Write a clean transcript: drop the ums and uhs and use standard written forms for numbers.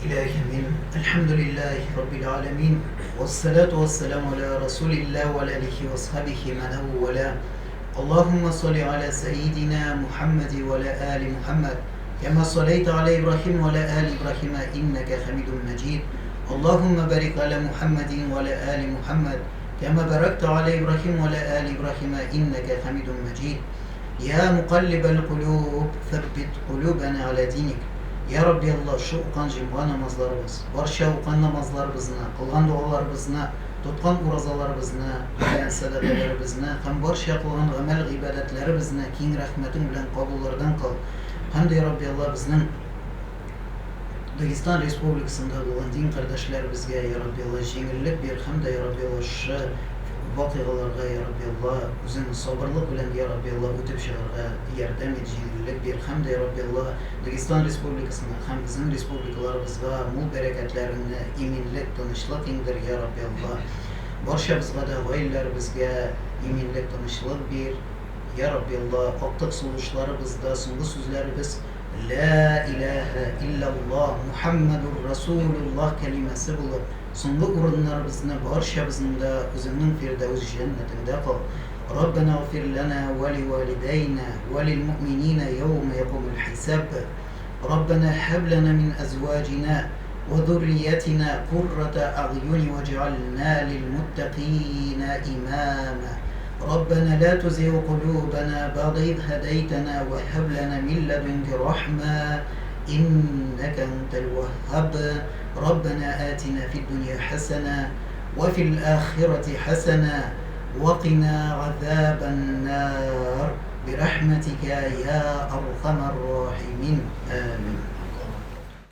Илаһи амин. Әлхәмдүлиллаһи раббил аламин. Вассалату вассаламу аля расулилла ва аля алихи ва асхабихи ман вала. Аллаһумма салли аля сәйидина Мухаммади ва аля али Мухаммад. Кама саллайта аля Ибрахим ва аля али Ибрахима иннака хамидум маджид. Аллаһумма барик аля Мухаммадин ва аля али Мухаммад. Кама баракта аля Ибрахим ва аля али Ибрахима иннака хамидум маджид. Я мукаллибал кулуб, сәббит кулубана аля диник. Я Рабби Аллаһ, шу укан җомга намазларыбыз, барча укан намазларыбызны, кылган догаларыбызны, тоткан уразаларыбызны, биргән сәдакаләребезне һәм барча кылган гамәл-гыйбадәтләребезне киң рәхмәтең белән кабуллардан кыл. Һәм дә, Я Рабби Аллаһ, безнең Дагестан Республикасында булган дин кардәшләребезгә, Я Рабби Аллаһ, җиңеллек бир һәм дә, Я Рабби Аллаһ, шушы вакыйгаларга, Я Рабби Аллаһ, Үзең сабырлык белән, Я Рабби Аллаһ, үтеп чыгарга ярдәм ит, җиңеллек бир һәм дә, Я Рабби Аллаһ, Дагестан Республикасына һәм безнең республикаларыбызга мул бәрәкәтләреңне, иминлек, тынычлык иңдер, Я Рабби Аллаһ. Барчабызга да, гаиләләребезгә иминлек, тынычлык бир, Я Рабби Аллаһ. Актык сулышларыбызда соңгы сүзләребез Лә иләһә илляллаһ, Мухәммәдүр Расүлуллаһ кәлимәсе булып, соңгы урыннарыбызны барчабызның да Үзеңнең Фирдәүс җәннәтеңдә кыл. Раббәнә гфир ләнә вә ливалидәйнә вә лилмүмининә яүмә якумул хисаб. Раббәнә һәб ләнә мин әзваҗинә вә зурриятинә куррата әгъюни вәҗгальнә лилмуттәкыйнә имама. Раббәнә лә тузигъ кулубәнә бәгъдә из һәдәйтәнә вә һәб ләнә мин ләдүнкә рахмә иннәкә әнтәл вәһһаб. Раббәнә атинә фид-дөнья хәсәнә вә фил ахирәти хәсәнә вә кина газабән-нар бирәхмәтикә йа архамәр-рахимин. Амин.